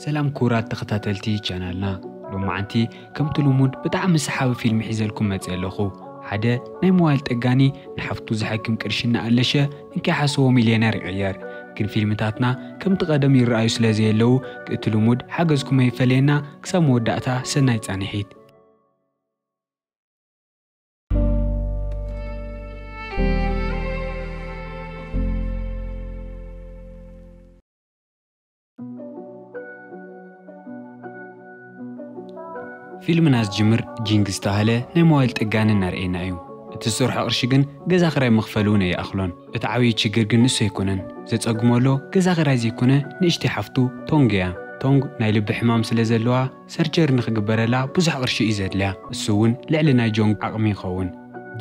ሰላም ክቡራት ተኸታተልቲ ቻናልና፣ ሎማዓንቲ ከምቲ ልሙድ ብጣዕሚ ሰሓቢ ፊልም ሒዘልኩም መፅእ ኣለኹ። ሓደ ናይ ሞባይል ጠጋኒ ንሓፍቱ ዝሓክም ቅርሺ እናኣለሸ እንከይሓሰቦ ሚልዮነር ይቕየር። ግን ፊልምታትና ከምቲ ቀደም ይረኣዩ ስለ ዘየለዉ፣ እቲ ልሙድ ሓገዝኩም ኣይፈለየና። ክሳብ መወዳእታ ሰናይ ፃንሒት። ፊልምና ዝጅምር ጂንግ ዝተባህለ ናይ ሞባይል ጠጋኒ እናርኣየና እዩ። እቲ ዝሰርሖ ቅርሺ ግን ገዛ ክራይ ምኽፈል እውን ኣይኣኽሎን። እቲ ዓብዪ ችግር ግን ንሱ ኣይኮነን። ዘጸግሞ ኣሎ ገዛ ክራይ ዘይኮነ ንእሽተይ ሓፍቱ ቶንግ እያ። ቶንግ ናይ ልቢ ሕማም ስለ ዘለዋ ሰርጀሪ ንኽግበረላ ብዙሕ ቅርሺ እዩ ዘድልያ። እሱ እውን ልዕሊ ናይ ጆንግ ዓቕሚ ይኸውን።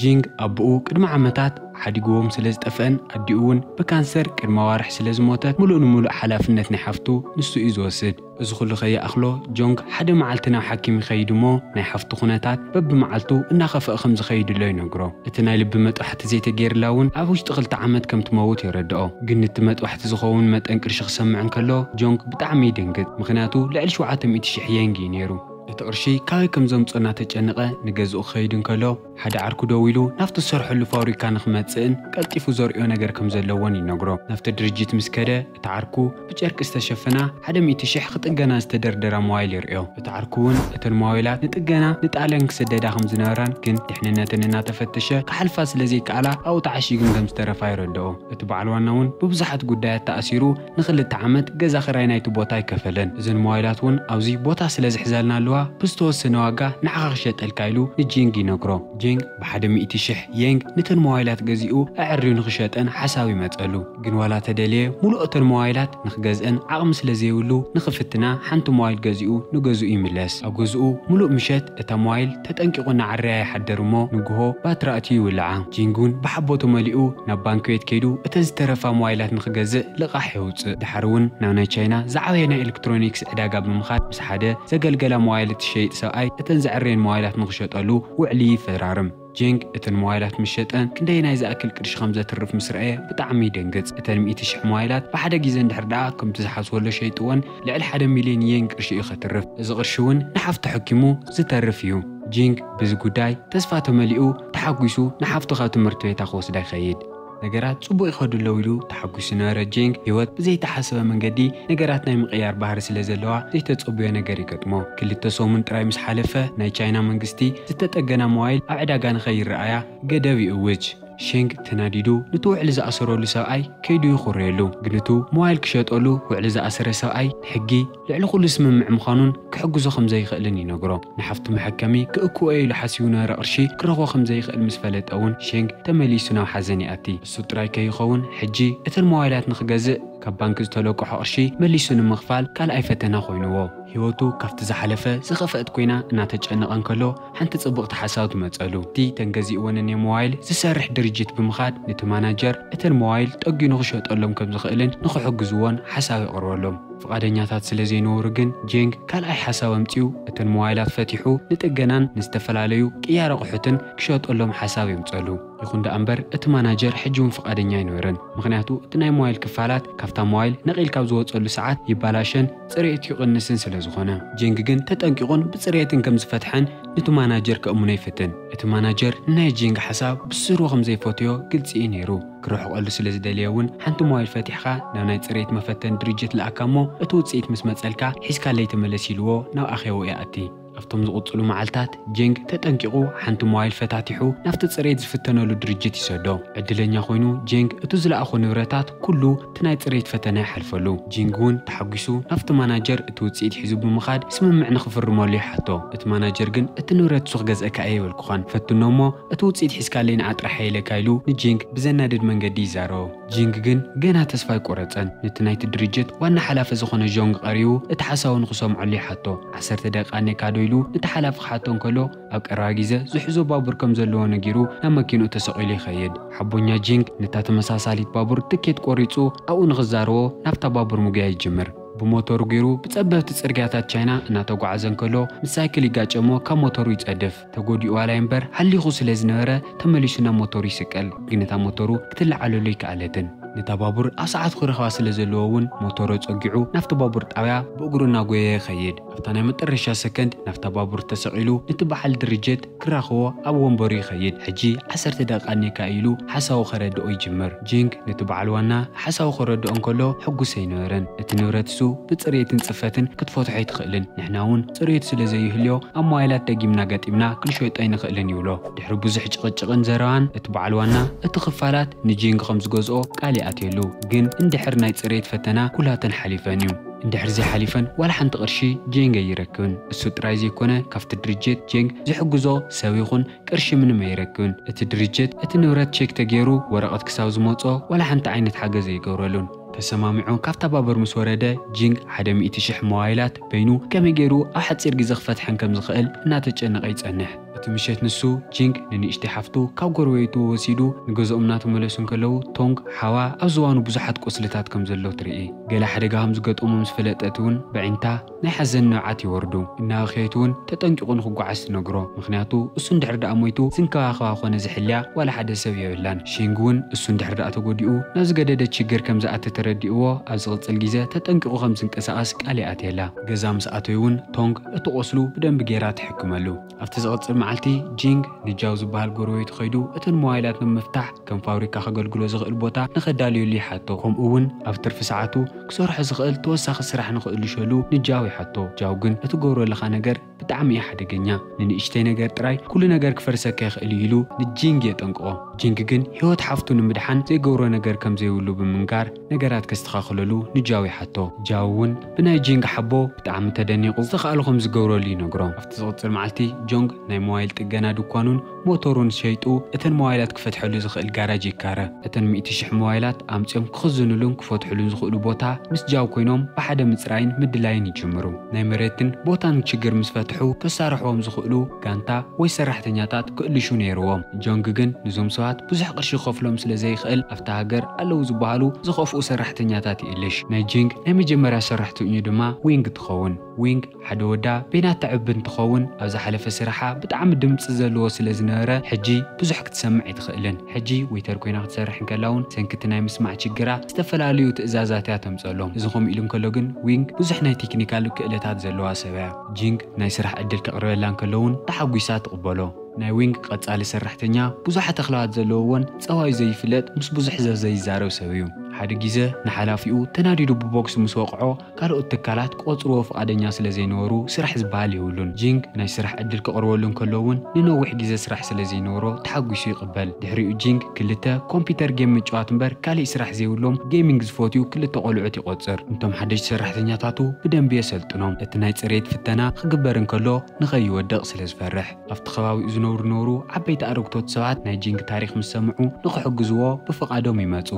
ጂንግ ኣቦኡ ቅድሚ ዓመታት ሓዲግዎም ስለ ዝጠፍአን ኣዲኡ እውን ብካንሰር ቅድሚ ኣዋርሕ ስለ ዝሞተት፣ ምሉእ ንምሉእ ሓላፍነት ናይ ሓፍቱ ንሱ እዩ ዝወስድ። እዚ ኩሉ ከይኣኽሎ ጆንግ ሓደ መዓልቲ ናብ ሓኪም ይኸይድ እሞ ናይ ሓፍቱ ኩነታት በብመዓልቱ እናኸፍአ ከም ዝኸይድ ኣሎ ይነግሮ። እቲ ናይ ልቢ መጥባሕቲ ዘይተገይርላ እውን ኣብ ውሽጢ ክልተ ዓመት ከም ትመውት የረድኦ። ግን ነቲ መጥባሕቲ ዝኸውን መጠን ቅርሺ ክሰምዕ እንከሎ ጆንግ ብጣዕሚ ይድንግጽ። ምኽንያቱ ልዕሊ ሸውዓተ ሚእቲ ሽሕ የንግ እዩ ነይሩ። እቲ ቅርሺ ካበይ ከም ዘምጽኦ እናተጨነቐ ንገዝኡ ክኸይድ እንከሎ ሓደ ዓርኩ ደዊሉ ናብቲ ዝሰርሐሉ ፋብሪካ ንኽመጽእን ቀልጢፉ ዘርእዮ ነገር ከም ዘለዎን ይነግሮ። ናብቲ ድርጅት ምስ ከደ እቲ ዓርኩ ብጨርቂ ዝተሸፈና ሓደ ሚእቲ ሽሕ ክጥገና ዝተደርደራ ሞባይል ይርእዮ። እቲ ዓርኩ እውን እተን ሞባይላት ንጥገና ንጣልያን ክሰደዳ ከም ዝነበራን ግን ድሕንነተን እናተፈተሸ ክሓልፋ ስለ ዘይከኣላ ኣብኡ ተዓሺግን ከም ዝተረፋ ይረድኦ። እቲ በዓል ዋና እውን ብብዙሓት ጉዳያት ተኣሲሩ ንኽልተ ዓመት ገዛ ኽራይ ናይቲ ቦታ ኣይከፈለን። እዘን ሞባይላት እውን ኣብዚ ቦታ ስለ ዝሕዛልና ኣለዋ፣ ብዝተወሰነ ዋጋ ንዓኻ ክሸጠልካ ኢሉ ንጂንግ ይነግሮ። ጂንግ ብሓደ ሚእቲ ሽሕ የንግ ነተን ሞባይላት ገዚኡ ኣዐርዩ ንኽሸጠን ሓሳብ ይመጸሉ። ግን ዋላ ተደልየ ሙሉእ እተን ሞባይላት ንኽገዝአን ዓቕሚ ስለ ዘይብሉ ንኽፍትና ሓንቲ ሞባይል ገዚኡ ንገዝኡ ይምለስ። ኣብ ገዝኡ ሙሉእ ምሸት እታ ሞባይል ተጠንቂቑ እናዓረያ ይሓድር እሞ ንግሆ ባትሪ ኣትዩ ይውልዓ። ጂንግ እውን ብሓቦ ተመሊኡ ናብ ባንክ ቤት ከይዱ እተን ዝተረፋ ሞባይላት ንኽገዝእ ልቓሕ የውፅእ። ድሓር እውን ናብ ናይ ቻይና ዝዓበየ ናይ ኤሌክትሮኒክስ ዕዳጋ ብምኻድ ምስ ሓደ ዘገልገላ ሞባይል እትሸይጥ ሰብኣይ እተን ዘዕረየን ሞባይላት ንኽሸጠሉ ውዕሊ ይፈራርም። ጂንግ እተን ሞባይላት ምስ ሸጠን ክንደየናይ ዝኣክል ቅርሺ ከም ዘትርፍ ምስ ረኣየ ብጣዕሚ ይደንግጽ። እተን ሚእቲ ሽሕ ሞባይላት ብሓደ ግዜ እንድሕር ደኣ ከምቲ ዝሓስቦ ኣሎ ሸይጥወን ልዕሊ ሓደ ሚልዮን የን ቅርሺ እዩ ከትርፍ። እዚ ቅርሺ እውን ንሓፍቱ ሕኪሙ ዝተርፍ እዩ። ጂንግ ብዚ ጉዳይ ተስፋ ተመሊኡ ተሓጒሱ ንሓፍቱ ካብ ትምህርቲ ቤታ ክወስዳ ይኸይድ። ነገራት ጽቡቕ ይኸዱ ኣለዉ ኢሉ ተሓጒሱ ነበረ። ጂንግ ህይወት ብዘይተሓሰበ መንገዲ ነገራት ናይ ምቕያር ባህሪ ስለ ዘለዋ ዘይተጸብዮ ነገር ይገጥሞ። ክልተ ሰሙን ጥራይ ምስ ሓለፈ ናይ ቻይና መንግስቲ ዝተጠገና ሞባይል ኣብ ዕዳጋ ንኸይረኣያ ገደብ ይእውጅ። ሼንግ ተናዲዱ ነቲ ውዕሊ ዝኣሰረሉ ሰብኣይ ከይዱ ይኹረየሉ። ግን እቱ ሞባይል ክሸጠሉ ውዕሊ ዝኣሰረ ሰብኣይ ንሕጊ ልዕሊ ኩሉ ስምምዕ ምዃኑን ክሕግዞ ከም ዘይኽእልን ይነግሮ። ንሓፍቱ መሐከሚ ክእክቦ ኢሉ ሓሲቡ ነበረ ቅርሺ ክረኽቦ ከም ዘይኽእል ምስ ፈለጠ እውን ሼንግ ተመሊሱ ናብ ሓዘን ይኣቲ። እሱ ጥራይ ከይኸውን ሕጂ እተን ሞባይላት ንኽገዝእ ካብ ባንክ ዝተለቅሖ ቅርሺ መሊሱ ንምኽፋል ካልኣይ ፈተና ኮይንዎ። ህይወቱ ካብቲ ዝሓለፈ ዝኸፍአት ኮይና እናተጨነቐ እንከሎ ሓንቲ ጽብቕቲ ሓሳብ ትመጸሉ። እቲ ተንገዚእወን እኔ ሞባይል ዝሰርሕ ድርጅት ብምኻድ ነቲ ማናጀር እተን ሞባይል ጠጊኑ ክሸጠሎም ከም ዝኽእልን ንኽሕግዝዎን ሓሳብ የቕርበሎም። ፍቓደኛታት ስለ ዘይነበሩ ግን ጄንግ ካልኣይ ሓሳብ ኣምጺኡ እተን ሞባይላት ፈቲሑ ንጥገናን ንዝተፈላለዩ ቅያር ኣቑሑትን ክሸጠሎም ሓሳብ የምጸሉ። ይኹን ደኣ እምበር እቲ ማናጀር ሕጂ እውን ፍቓደኛ ኣይነበረን። ምኽንያቱ እቲ ናይ ሞባይል ክፋላት ካብታ ሞባይል ነቒል ካብ ዝወጸሉ ሰዓት ይባላሸን ጽሬቱ ይቕንስን ስለ ዝኾነ። ጄንግ ግን ተጠንቂቑን ብጽሬትን ከም ዝፈትሐን ነቲ ማናጀር ከእምኖ ይፍትን። እቲ ማናጀር ንናይ ጄንግ ሓሳብ ብስሩ ከም ዘይፈትዮ ግልጺ እዩ ነይሩ። ክርሕቐሉ ስለ ዝደለየ እውን ሓንቲ ሞባይል ፈቲሕካ ናብ ናይ ጽሬት መፈተን ድርጅት ለኣካ እሞ እቲ ውጽኢት ምስ መጸልካ ሒዝካለይ ተመለስ ኢልዎ ናብ ኣኼባኡ ይኣቲ። ኣብቶም ዝቕጽሉ መዓልታት ጄንግ ተጠንቂቑ ሓንቲ ሞባይል ፈታቲሑ ናብቲ ጽሬት ዝፍተነሉ ድርጅት ይሰዶ። ዕድለኛ ኮይኑ ጄንግ እቱ ዝለኣኾ ንብረታት ኩሉ እቲ ናይ ጽሬት ፈተነ ይሓልፈሉ። ጂንግ እውን ተሓጒሱ ናብቲ ማናጀር እቲ ውጽኢት ሒዙ ብምኻድ ስምምዕ ንኽፍርመሉ ይሓቶ። እቲ ማናጀር ግን እቲ ንብረት እሱ ክገዝአካ እየ የበልኩኻን፣ ፈትኖ እሞ እቲ ውጽኢት ሒዝካለይ ንዓ ጥራሕ እየ ኢለካ ኢሉ ንጂንግ ብዘናድድ መንገዲ ይዛረቦ። ጂንግ ግን ገና ተስፋ ኣይቆረጸን። ነቲ ናይቲ ድርጅት ዋና ሓላፊ ዝኾነ ዦንግ ቀሪቡ እቲ ሓሳቡ ንኽሰምዐሉ ይሓቶ። ዓሰርተ ደቂቃ እኔካ ዶ ኢሉ ነቲ ሓላፊ ክሓቶ እንከሎ ኣብ ቀረባ ግዜ ዝሕዞ ባቡር ከም ዘለዎ ነጊሩ ናብ መኪንኡ ተሰቒሉ ይኸይድ። ሓቦኛ ጂንግ ነታ ተመሳሳሊት ባቡር ትኬት ቆሪጹ ኣብኡ ንኽዛረቦ ናብታ ባቡር ምጉያይ ይጅምር። ብሞተሩ ገይሩ ብጸበብቲ ጽርግያታት ቻይና እናተጓዓዘ እንከሎ ምስ ሳይክል ይጋጨ እሞ ካብ ሞተሩ ይጸድፍ። ተጎዲኡ ዋላ እምበር ሃሊኹ ስለ ዝነበረ ተመሊሱ ናብ ሞተሩ ይስቀል። ግን እታ ሞተሩ ክትለዓለሉ ኣይከኣለትን። ነታ ባቡር ኣብ ሰዓቱ ክረኽባ ስለ ዘለዎ እውን ሞተሩ ጸጊዑ ናብቲ ባቡር ጣብያ ብእግሩ እናጎየ ይኸይድ። ኣብታ ናይ መጠረሻ ሰከንድ ናብታ ባቡር ተሰቒሉ ነቲ በዓል ድርጅት ክራኽቦ ኣብ ወንበሩ ይኸይድ። ሕጂ ዓሰርተ ደቂቃ እኒካ ኢሉ ሓሳቡ ከረድኦ ይጅምር። ጂንግ ነቲ በዓል ዋና ሓሳቡ ከረድኦ እንከሎ ሕጉስ ኣይነበረን። እቲ ንብረት እሱ ብጽሬትን ጽፈትን ክትፈትሖ ኣይትኽእልን። ንሕና እውን ጽሬት ስለ ዘይህልዮ ኣብ ሞባይላት ደጊምና ገጢምና ክንሸጦ ኣይንኽእልን ይብሎ። ድሕሪ ብዙሕ ጭቕጭቕን ዘረባን እቲ በዓል ዋና እቲ ክፋላት ንጂንግ ከም ዝገዝኦ ቃል ይኣትየሉ። ግን እንድሕር ናይ ጽሬት ፈተና ኩላተን ሓሊፈን እዩ። እንድሕር ዘይሓሊፈን ዋላ ሓንቲ ቅርሺ ጂንግ ኣይረክብን። እሱ ጥራይ ዘይኮነ ካብቲ ድርጅት ጂንግ ዝሕግዞ ሰብ ይኹን ቅርሺ ምንም ኣይረክብን። እቲ ድርጅት እቲ ንብረት ቼክ ተገይሩ ወረቐት ክሳብ ዝመጾ ዋላ ሓንቲ ዓይነት ሓገዝ ኣይገብረሉን። ተሰማሚዑ ካብታ ባቡር ምስ ወረደ ጂንግ ሓደ ሚእቲ ሽሕ ሞባይላት በይኑ ከመይ ገይሩ ኣብ ሓጺር ግዜ ክፈትሐን ከም ዝኽእል እናተጨነቐ ይጸንሕ። እቲ ምሸት ንሱ ጂንግ ንንእሽተይ ሓፍቱ ካብ ጎረቤቱ ወሲዱ ንገዝኦም እናተመለሱ እንከለዉ ቶንግ ሓዋ ኣብ ዝባኑ ብዙሓት ቁስልታት ከም ዘሎ ትርኢ። ገለ ሓደጋ ከም ዝገጠሞ ምስ ፈለጠት እውን ብዒንታ ናይ ሓዘን ንብዓት ይወርዱ። እናበኸየት እውን ተጠንቂቑ ንክጓዓዝ ትነግሮ። ምኽንያቱ እሱ እንድሕር ደኣ ሞይቱ ዝንከባኸባ ኮነ ዝሕልያ ዋላ ሓደ ሰብ የብላን። ሺንግ እውን እሱ እንድሕር ደኣ ተጎዲኡ ናብ ዝገደደ ችግር ከም ዝኣተ ተረዲእዎ ኣብ ዝቕጽል ግዜ ተጠንቂቑ ከም ዝንቀሳቐስ ቃል ይኣትየላ። ገዛ ምስ ኣተዩ እውን ቶንግ እቲ ቁስሉ ብደንቢ ገይራ ትሕክመሉ። ኣብቲ ዝቕጽል መዓልቲ ጂንግ ንጃው ዝበሃል ጎረቤቱ ከይዱ እተን ሞባይላት ንምፍታሕ ከም ፋብሪካ ከገልግሎ ዝኽእል ቦታ ንኸዳልየሉ ይሓቶ። ከምኡ እውን ኣብ ትርፊ ሰዓቱ ክሰርሖ ዝኽእል ተወሳኺ ስራሕ ንኽእልሸሉ ንጃው ይሓቶ። ጃው ግን እቲ ገብሮ ኣለኻ ነገር ብጣዕሚ እዩ ሓደገኛ። ንንእሽተይ ነገር ጥራይ ኩሉ ነገር ክፈርሰካ ይኽእል እዩ ኢሉ ንጂንግ የጠንቅቖ። ጂንግ ግን ህይወት ሓፍቱ ንምድሓን ዘይገብሮ ነገር ከም ዘይብሉ ብምንጋር ነገራት ከስተኻኽለሉ ንጃው ይሓቶ። ጃው እውን ብናይ ጂንግ ሓቦ ብጣዕሚ ተደኒቑ ዝተኻእሎ ከም ዝገብረሉ ይነግሮ። ኣብቲ ዝቕጽል መዓልቲ ጆንግ ናይ ሞባይል ጥገና ድኳኑን ሞተሩን ሸይጡ እተን ሞባይላት ክፈትሐሉ ዝኽእል ጋራጅ ይካረ። እተን ሚእቲ ሽሕ ሞባይላት ኣምጺኦም ክኽዝንሉን ክፈትሕሉን ዝኽእሉ ቦታ ምስ ጃው ኮይኖም ብሓደ ምጽራይን ምድላይን ይጅምሩ። ናይ መሬትን ቦታን ችግር ምስ ፈትሑ ከሳርሕዎም ዝኽእሉ ጋንታ ወይ ሰራሕተኛታት ክእልሹ ነይርዎም። ጆንግ ግን ንዞም ሰባት ብዙሕ ቅርሺ ክኸፍሎም ስለ ዘይኽእል ኣብታ ሃገር ኣለዉ ዝበሃሉ ዝኸፍኡ ሰራሕተኛታት ይእልሽ። ናይ ጂንግ ናይ መጀመርያ ሰራሕተኛኡ ድማ ዊንግ ትኸውን። ዊንግ ሓደ ወዳ ቤናት ተዕቢ እንትኸውን ኣብ ዝሓለፈ ስራሓ ብጣዕሚ ድምፂ ዘለዎ ስለ ዝነበረ ሕጂ ብዙሕ ክትሰምዕ ኣይትኽእልን። ሕጂ ዌይተር ኮይና ክትሰርሕ እንከላ እውን ሰንኪ እቲ ናይ ምስማዕ ችግራ ዝተፈላለዩ ትእዛዛት እያ ተምፀሎም። እዚ ከምኡ ኢሉ እንከሎ ግን ዊንግ ብዙሕ ናይ ቴክኒካል ክእለታት ዘለዋ ሰብ እያ። ጂንግ ናይ ስራሕ ዕድል ከቕርበላ እንከሎ እውን ተሓጒሳ ትቕበሎ። ናይ ዊንግ ቀጻሊ ሰራሕተኛ ብዙሓት ኣኽላባት ዘለውዎን ጸባዩ ዘይፍለጥ ምስ ብዙሕ ሰብ ዘይዛረብ ሰብ እዩ። ሓደ ግዜ ንሓላፊኡ ተናዲዱ ብቦክስ ምስ ወቕዖ ካልኦት ትካላት ክቖጽርዎ ፍቓደኛ ስለ ዘይነበሩ ስራሕ ዝበሃል የብሉን። ጂንግ ናይ ስራሕ ዕድል ክቕርበሉ እንከሎ እውን ንነዊሕ ግዜ ስራሕ ስለ ዘይነበሮ ተሓጒሱ ይቕበል። ድሕሪኡ ጂንግ ክልተ ኮምፒውተር ጌም ምጭዋት እምበር ካሊእ ስራሕ ዘይብሎም ጌሚንግ ዝፈትዩ ክልተ ቆልዑት ይቖጽር። እንቶም ሓደሽቲ ሰራሕተኛታቱ ብደንቢ የሰልጥኖም። እቲ ናይ ጽሬት ፍተና ክግበር እንከሎ ንኸይወድቕ ስለ ዝፈርሕ ኣብቲ ከባቢኡ ዝነብሩ ዝነበሩ ዓበይቲ ኣረግቶት ሰባት ናይ ጂንግ ታሪኽ ምስ ሰምዑ ንኽሕግዝዎ ብፍቓዶም ይመጹ።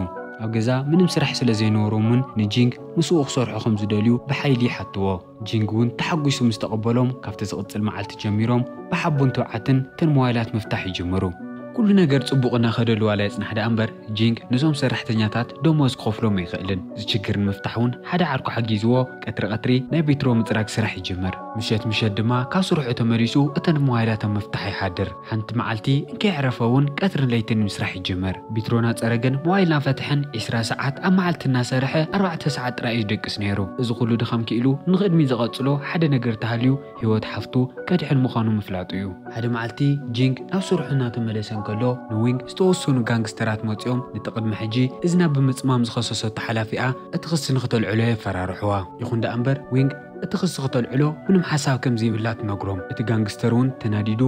ኣብ ገዛ ምንም ስራሕ ስለ ዘይነበሮም እውን ንጂንግ ምስኡ ክሰርሑ ከም ዝደልዩ ብሓይሊ ይሓትዎ። ጂንግ እውን ተሓጒሱ ምስ ተቐበሎም ካብቲ ዝቕጽል መዓልቲ ጀሚሮም ብሓቦን ትብዓትን እተን ሞባይላት ምፍታሕ ይጅምሩ። ኩሉ ነገር ጽቡቕ እናኸደሉ ዋላ ይጽናሕ ደኣ እምበር ጂንግ ነዞም ሰራሕተኛታት ደሞዝ ክኸፍሎም ኣይኽእልን። እዚ ችግር ንምፍታሕ እውን ሓደ ዓርኩ ሓጊዝዎ ቀትሪ ቀትሪ ናይ ቢትሮ ምጽራግ ስራሕ ይጅምር። ምሸት ምሸት ድማ ካብ ስርሑ ተመሊሱ እተን ሞባይላት ኣብ ምፍታሕ ይሓድር። ሓንቲ መዓልቲ እንከየዕረፈ እውን ቀትርን ለይትን ምስራሕ ይጅምር። ቢትሮ እናጸረገን ሞባይል እናፈትሐን ዕስራ ሰዓት ኣብ መዓልቲ እናሰርሐ ኣርባዕተ ሰዓት ጥራይ እዩ ዝደቅስ ነይሩ። እዚ ኩሉ ድኻም ክኢሉ ንቕድሚ ዝቐጽሎ ሓደ ነገር ተሃልዩ ህይወት ሓፍቱ ከድሕን ምዃኑ ምፍላጡ እዩ። ሓደ መዓልቲ ጂንግ ናብ ስርሑ እናተመለሰ እንከሎ ንዊንግ ዝተወሰኑ ጋንግስተራት መጺኦም ነቲ ቅድሚ ሕጂ እዝና ብምጽማም ዝኸሰሰቶ ሓላፊኣ እቲ ክሲ ንክተልዕሎ የፈራርሕዋ። ይኹን ደኣ እምበር ዊንግ እቲ ክሲ ክተልዕሎ ምንም ሓሳብ ከም ዘይብላ ትነግሮም። እቲ ጋንግስተር እውን ተናዲዱ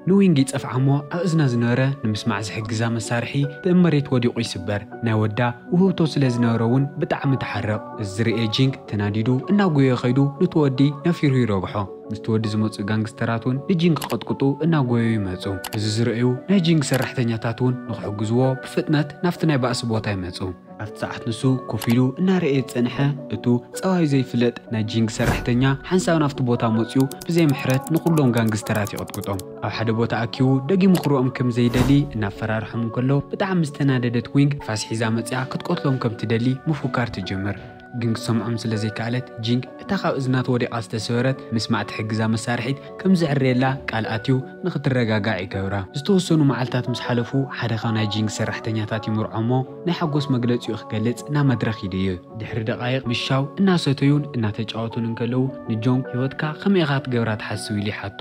ንዊንግ ይጸፍዓ እሞ ኣብ እዝና ዝነበረ ንምስማዕ ዝሕግዛ መሳርሒ ብእብ መሬት ወዲቑ ይስበር። ናይ ወዳ ውህብቶ ስለ ዝነበረ እውን ብጣዕሚ ትሓርቕ። እዚ ዝርኤ ጂንግ ተናዲዱ እናጎየ ከይዱ ንቲ ወዲ ነፊሩ ይረግሖ። ምስቲ ወዲ ዝመጹ ጋንግስተራት እውን ንጂንግ ክቐጥቅጡ እናጎየዩ ይመጹ። እዚ ዝረኣዩ ናይ ጂንግ ሰራሕተኛታት እውን ንክሕግዝዎ ብፍጥነት ናብቲ ናይ ባእሲ ቦታ ይመጹ። ኣብቲ ሰዓት ንሱ ኮፍ ኢሉ እናረኣየ ዝጸንሐ እቱ ጸባዩ ዘይፍለጥ ናይ ጂንግ ሰራሕተኛ ሓንሳብ ናብቲ ቦታ መጺኡ ብዘይ ምሕረት ንኹሎም ጋንግስተራት ይቐጥቅጦም። ኣብ ሓደ ቦታ ኣኪቡ ደጊሙ ክርኦም ከም ዘይደሊ እናፈራርሖም እንከሎ ብጣዕሚ ዝተናደደት ዊንግ ፋስ ሒዛ መጺኣ ክትቀትሎም ከም ትደሊ ምፉካር ትጅምር። ግን ክትሰምዖም ስለ ዘይከኣለት፣ ጂንግ እታ ካብ እዝና ተወዲቓ ዝተሰበረት ምስማዕ ትሕግዛ መሳርሒት ከም ዘዕርየላ ቃል ኣትዩ ንኽትረጋጋዕ ይገብራ። ዝተወሰኑ መዓልታት ምስ ሓለፉ፣ ሓደ ካብ ናይ ጂንግ ሰራሕተኛታት ይምርዖ እሞ፣ ናይ ሓጎስ መግለጺኡ ክገልጽ ናብ መድረኽ ይድይብ። ድሕሪ ደቓይቕ ምሻው እናሰተዩን እናተጫወቱን እንከለዉ፣ ንጆንግ፣ "ህይወትካ ከመይ ኢኻ ክትገብራ ትሓስብ?" ኢሉ ይሓቶ።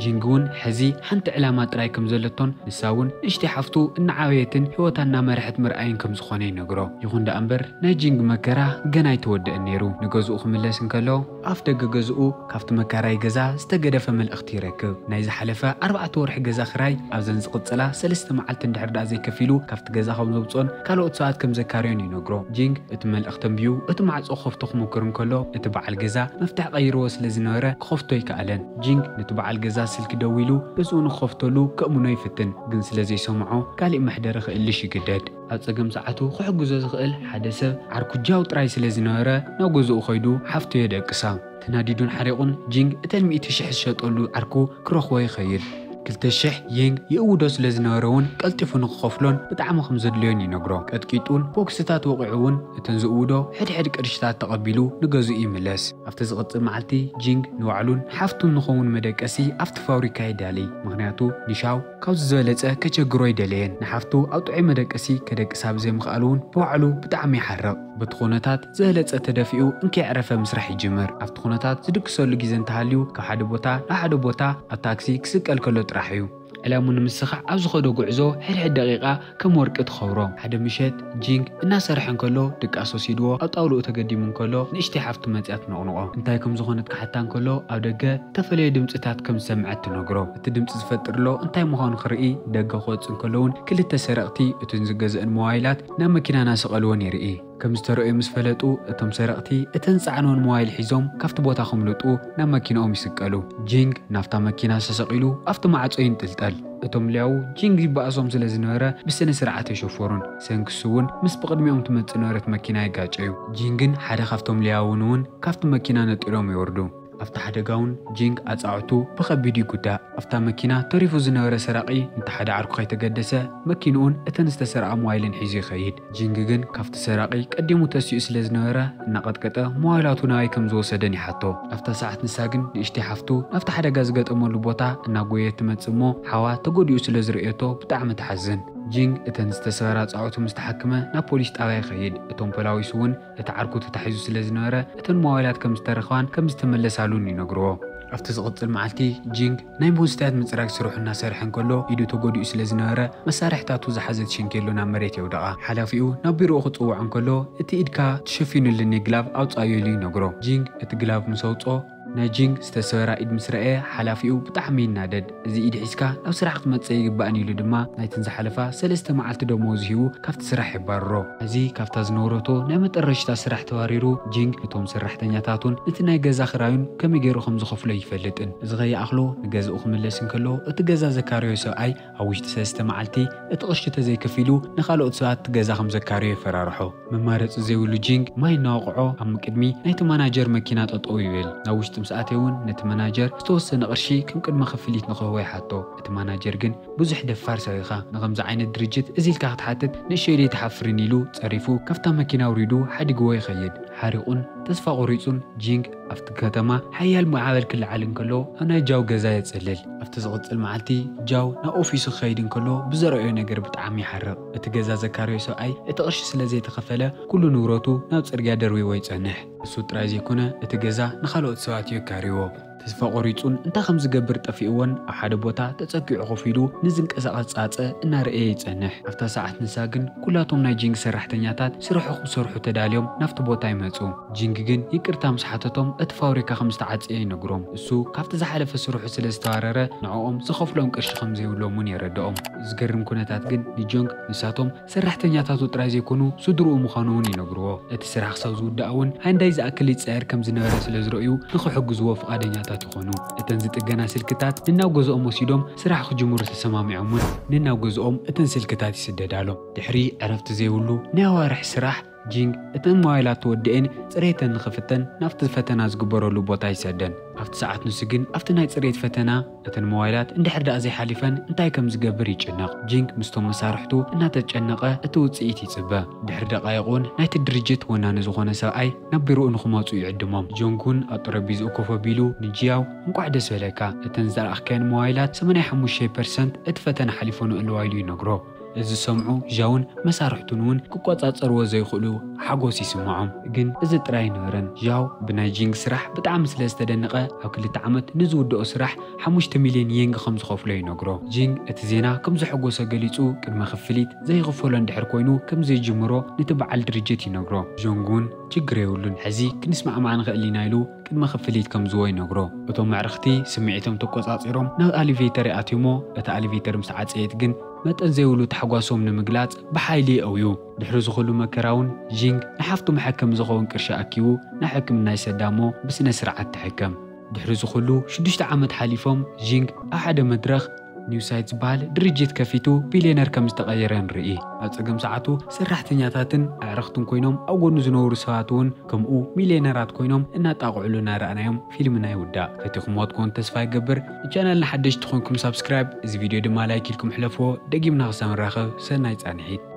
ጂንግ እውን ሕዚ ሓንቲ ዕላማ ጥራይ ከም ዘለቶን ንሳ እውን ንእሽተይ ሓፍቱ እናዓበየትን ህይወታ እናመርሐት ምርኣይን ከም ዝኾነ ይነግሮ። ይኹን ደኣ እምበር ናይ ጂንግ መከራ ገና ኣይተወደአን ነይሩ። ንገዝኡ ክምለስ እንከሎ ኣፍ ደገ ገዝኡ ካብቲ መካራይ ገዛ ዝተገደፈ መልእኽቲ ይረክብ። ናይ ዝሓለፈ ኣርባዕተ ወርሒ ገዛ ክራይ ኣብዘን ዝቕጽላ ሰለስተ መዓልቲ እንድሕር ደኣ ዘይከፊሉ ካብቲ ገዛ ከም ዘውፅኦን ካልኦት ሰባት ከም ዘካርዮን ይነግሮ። ጂንግ እቲ መልእኽቲ ኣንቢቡ እቲ ማዕጾ ክኸፍቶ ክሞክር እንከሎ እቲ በዓል ገዛ መፍትሕ ቀይርዎ ስለ ዝነበረ ክኸፍቶ ኣይከኣለን። ጂንግ ነቲ በዓል ገዛ ስልኪ ደዊሉ ገዝኡ ንክኸፍተሉ ከእምኖ ይፍትን፣ ግን ስለ ዘይሰምዖ ካሊእ መሕደሪ ክእልሽ ይግደድ። ኣብ ጸገም ሰዓቱ ክሕግዞ ዝኽእል ሓደ ሰብ ዓርኩ ጃው ጥራይ ስለ ዝነበረ ናብ ገዝኡ ከይዱ ሓፍቱ የደቅሳ። ተናዲዱን ሓሪቑን ጂንግ እተን ሚእቲ ሽሕ ዝሸጠሉ ዓርኩ ክረኽቦ ይኸይድ። ክልተ ሽሕ የንግ ይእውዶ ስለ ዝነበረ እውን ቀልጢፉ ንክኸፍሎን ብጣዕሚ ከም ዘድልዮን ይነግሮ። ቀጥቂጡን ቦክስታት ወቒዑ እውን እተን ዝእውዶ ሕድሕድ ቅርሽታት ተቐቢሉ ንገዝኡ ይምለስ። ኣብቲ ዝቕጽል መዓልቲ ጂንግ ንባዕሉን ሓፍቱን ንኸውን መደቀሲ ኣብቲ ፋብሪካ የዳሊ። ምኽንያቱ ንሻው ካብዚ ዝበለጸ ከቸግሮ ኣይደለየን። ንሓፍቱ ኣብ ጥዑይ መደቀሲ ከደቅሳ ብዘይምኽኣሉ እውን ብባዕሉ ብጣዕሚ ይሓርቕ። በቲ ኩነታት ዝበለጸ ተደፊኡ እንከየዕረፈ ምስራሕ ይጅምር። ኣብቲ ኩነታት ዝድቅሰሉ ግዜ እንተሃልዩ ካብ ሓደ ቦታ ናብ ሓደ ቦታ ኣብ ታክሲ ክስቀል ከሎ ጥራሕ እዩ። ዕላሙ ንምስኻዕ ኣብ ዝኸዶ ጉዕዞ ሕድሕድ ደቂቓ ከም ወርቂ ትኸብሮ። ሓደ ምሸት ጂንግ እናሰርሐ እንከሎ ድቃስ ወሲድዎ ኣብ ጣውልኡ ተገዲሙ እንከሎ ንእሽተይ ሓፍቱ መጽያ ትነቕንቖ። እንታይ ከም ዝኾነት ክሓታ እንከሎ ኣብ ደገ እተፈለየ ድምጽታት ከም ዝሰምዐት ትነግሮ። እቲ ድምጺ ዝፈጥርሎ እንታይ ምዃኑ ክርኢ ደገ ክወጽእ እንከሎ እውን ክልተ ሰረቕቲ እተን ዝገዝአን ሞባይላት ናብ መኪና እናሰቐልወን ይርኢ። ከም ዝተረእዮ ምስ ፈለጡ እቶም ሰረቕቲ እተን ዝጸዓንወን ሞባይል ሒዞም ካብቲ ቦታ ከምልጡ ናብ መኪናኦም ይስቀሉ። ጂንግ ናብታ መኪና ተሰቒሉ ኣብቲ ማዕጾ ይንጥልጠል። እቶም ሊያው ጂንግ ይበኣሶም ስለ ዝነበረ ብስነ ስርዓት ኣይሸፈሩን። ሰንክሱ እውን ምስ ብቕድሚኦም ትመጽእ ነበረት መኪና ይጋጨዩ። ጂንግን ሓደ ካብቶም ሊያውን እውን ካብቲ መኪና ነጢሮም ይወርዱ። ኣብቲ ሓደጋ እውን ጂንግ ኣጻዕቱ ብኸቢድ ይጉዳእ። ኣብታ መኪና ተሪፉ ዝነበረ ሰራቒ ነቲ ሓደ ዓርኩ ከይተገደሰ መኪንኡን እተን ዝተሰርቓ ሞባይልን ሒዙ ይኸይድ። ጂንግ ግን ካብቲ ሰራቒ ቀዲሙ ተሲኡ ስለ ዝነበረ እናቐጥቀጠ ሞባይላቱ ናበይ ከም ዝወሰደን ይሓቶ። ኣብታ ሰዓት ንሳ ግን ንእሽተይ ሓፍቱ ናብቲ ሓደጋ ዝገጠመሉ ቦታ እናጎየት ትመጽእ እሞ ሓዋ ተጎዲኡ ስለ ዝርእየቶ ብጣዕሚ ትሓዝን። ጂንግ እተን ዝተሰበራ ኣጻዕቱ ምስ ተሓክመ ናብ ፖሊስ ጣብያ ይኸይድ። እቶም ፖላዊስ እውን እቲ ዓርኩ ተታሒዙ ስለ ዝነበረ እተን ሞባይላት ከም ዝተረኽባን ከም ዝተመለሳሉን ይነግርዎ። ኣብቲ ዝቕጽል መዓልቲ ጂንግ ናይ መስትያት ምጽራግ ስርሑ እናሰርሐ እንከሎ ኢዱ ተጎዲኡ ስለ ዝነበረ መሳርሕታቱ ዝሓዘት ሸንኬሎ ናብ መሬት የውድቓ። ሓላፊኡ ናብ ቢሮኡ ክጽውዖ እንከሎ እቲ ኢድካ ትሸፊኑልኒ ግላቭ ኣውጽኣዮ ኢሉ ይነግሮ። ጂንግ እቲ ግላቭ ምስ ኣውጽኦ ናይ ጂንግ ዝተሰበራ ኢድ ምስ ረኣየ ሓላፊኡ ብጣዕሚ ይናደድ። እዚ ኢድ ሒዝካ ናብ ስራሕ ክትመጽእ ኣይግባእን ኢሉ ድማ ናይተን ዝሓለፋ ሰለስተ መዓልቲ ደመወዙ ሂቡ ካብቲ ስራሕ የባርሮ። እዚ ካብታ ዝነበረቶ ናይ መጠረሽታ ስራሕ ተባሪሩ ጂንግ ነቶም ሰራሕተኛታቱን ነቲ ናይ ገዛ ክራዩን ከመይ ገይሩ ከም ዝኸፍሎ ይፈልጥን። እዚ ከይኣኽሎ ንገዝኡ ክምለስ እንከሎ እቲ ገዛ ዘካረዮ ሰብኣይ ኣብ ውሽጢ ሰለስተ መዓልቲ እቲ ቅርሺ ተዘይከፊሉ ንኻልኦት ሰባት እቲ ገዛ ከም ዘካርዮ የፈራርሖ። መማረፂ ዘይብሉ ጂንግ ማይ እናወቕዖ ኣብ ቅድሚ ናይቲ ማናጀር መኪና ጠጠው ይብል። ናብ ውሽጢ ምስ ኣተየ እውን ነቲ ማናጀር ዝተወሰነ ቅርሺ ከም ቅድመ ክፍሊት ንክህቦ ይሓቶ። እቲ ማናጀር ግን ብዙሕ ደፋር ሰብ ኢኻ፣ ንኸምዚ ዓይነት ድርጅት እዚ ኢልካ ክትሓትት ንእሸይ ደይ ትሓፍርን ኢሉ ጸሪፉ ካብታ መኪና ኣውሪዱ ሓዲግዎ ይኸይድ። ሓሪቑን ተስፋ ቆሪጹን ጂንግ ኣብቲ ከተማ ሓያል ማዕበል ክለዓል እንከሎ ኣብ ናይ ጃው ገዛ የጽልል። ኣብቲ ዝቕጽል መዓልቲ ጃው ናብ ኦፊሱ ክኸይድ እንከሎ ብዘረኣዮ ነገር ብጣዕሚ ይሓርቕ። እቲ ገዛ ዘካረዮ ሰብኣይ እቲ ቅርሺ ስለ ዘይተኸፈለ ኩሉ ንብረቱ ናብ ጽርግያ ደርቢዎ ይጸንሕ። እሱ ጥራይ ዘይኮነ እቲ ገዛ ንኻልኦት ሰባት እዩ ኣካርይዎ። ተስፋ ቆሪጹን እንታይ ከም ዝገብር ጠፊእዎን ኣብ ሓደ ቦታ ተጸጊዑ ኮፍ ኢሉ ንዝንቀሳቐስ ጻጸ እናረኣየ ይጸንሕ። ኣብታ ሰዓት ንሳ ግን ኩላቶም ናይ ጂንግ ሰራሕተኛታት ስርሑ ክሰርሑ ተዳልዮም ናብቲ ቦታ ይመጹ። ጂንግ ግን ይቅርታ ምስ ሓተቶም እቲ ፋብሪካ ከም ዝተዓጽየ ይነግሮም። እሱ ካብቲ ዝሓለፈ ስርሑ ስለ ዝተባረረ ንዕኦም ዝኸፍሎም ቅርሺ ከም ዘይብሎም እውን የረድኦም። ዝገርም ኩነታት ግን ንጆንግ ንሳቶም ሰራሕተኛታቱ ጥራይ ዘይኮኑ ስድርኡ ምዃኑ እውን ይነግርዎ። እቲ ስራሕ ክሳብ ዝውዳእ እውን ሃንዳይ ዝኣክል ይጻየር ከም ዝነበረ ስለ ዝረእዩ ንኽሕግዝዎ ፍቓደኛታት ይኾኑ። እተን ዝጥገና ስልክታት ንናብ ገዝኦም ወሲዶም ስራሕ ክጅምሩ ተሰማሚዖም እውን ንናብ ገዝኦም እተን ስልክታት ይስደዳሎም። ድሕሪ ዕረፍቲ ዘይብሉ ናይ ኣዋርሕ ስራሕ ጂንግ እተን ሞባይላት ተወዲኤን ጽሬተን ንኽፍተን ናብቲ ፈተና ዝግበረሉ ቦታ ይሰደን። ኣብቲ ሰዓት ንሱ ግን ኣብቲ ናይ ጽሬት ፈተና እተን ሞባይላት እንድሕር ደኣ ዘይሓሊፈን እንታይ ከም ዝገብር ይጭነቕ። ጂንግ ምስቶም መሳርሕቱ እናተጨነቐ እቲ ውጽኢት ይጽበ። ድሕሪ ደቓይቕ እውን ናይቲ ድርጅት ወናኒ ዝኾነ ሰብኣይ ናብ ቢሮኡ ንኽመጹ ይዕድሞም። ጆንግ እውን ኣብ ጠረጴዝኡ ኮፍ ኣቢሉ ንጂያው እንቋዕ ደስ በለካ፣ እተን ዝለኣኽካየን ሞባይላት ሰማንያ ሓሙሽተ ፐርሰንት እቲ ፈተና ሓሊፈንኦ ኣለዋ ኢሉ ይነግሮ። እዚ ዝሰምዑ ዣውን መሳርሕቱን እውን ክቆጻጸርዎ ዘይኽእሉ ሓጎስ ይስምዖም። ግን እዚ ጥራይ ኣይነበረን። ዣው ብናይ ጂንግ ስራሕ ብጣዕሚ ስለ ዝተደነቐ ኣብ ክልተ ዓመት ንዝውድኦ ስራሕ ሓሙሽተ ሚልዮን የንግ ከም ዝኸፍሎ ይነግሮ። ጂንግ እቲ ዜና ከም ዘሐጎሰ ገሊጹ ቅድመ ክፍሊት ዘይኽፈሎ እንድሕር ኮይኑ ከም ዘይጅምሮ ነቲ በዓል ድርጅት ይነግሮ። ጆንግ እውን ችግር የብሉን፣ ሕዚ ክንስማዕማዕ ንኽእል ኢና ኢሉ ቅድመ ክፍሊት ከም ዝዎ ይነግሮ። እቶም ኣዕርኽቲ ስምዒቶም ተቆጻጺሮም ናብ ኣሊቬተር ይኣትዩሞ፣ እታ ኣሊቬተር ምስ ዓጸየት ግን መጠን ዘይብሉ ታሕጓሶም ንምግላጽ ብሓይሊ የእውዩ። ድሕሪ ዝኹሉ መከራ እውን ጂንግ ንሓፍቱ መሐከሚ ዝኸውን ቅርሺ ኣኪቡ ናብ ሕክምና ይሰዳ እሞ ብስነ ስርዓት ትሕከም። ድሕሪ ዝኹሉ ሽዱሽተ ዓመት ሓሊፎም ጂንግ ኣብ ሓደ መድረኽ ኒውሳይት ዝበሃል ድርጅት ከፊቱ ቢልዮነር ከም ዝተቐየረ ንርኢ። ኣብ ጸገም ሰዓቱ ሰራሕተኛታትን ኣዕርኽትን ኮይኖም ኣብ ጎኑ ዝነበሩ ሰባት እውን ከምኡ ሚልዮነራት ኮይኖም እናጣቕዕሉ እናረኣናዮም ፊልምና ይውዳእ። ፈቲኹምዎ ትኮኑ ተስፋ ይገብር። ንቻናልና ሓደሽቲ ኮይንኩም ሳብስክራይብ፣ እዚ ቪድዮ ድማ ላይክ ኢልኩም ሕለፍዎ። ደጊምና ክሳብ ንራኸብ ሰናይ ጻንሒት።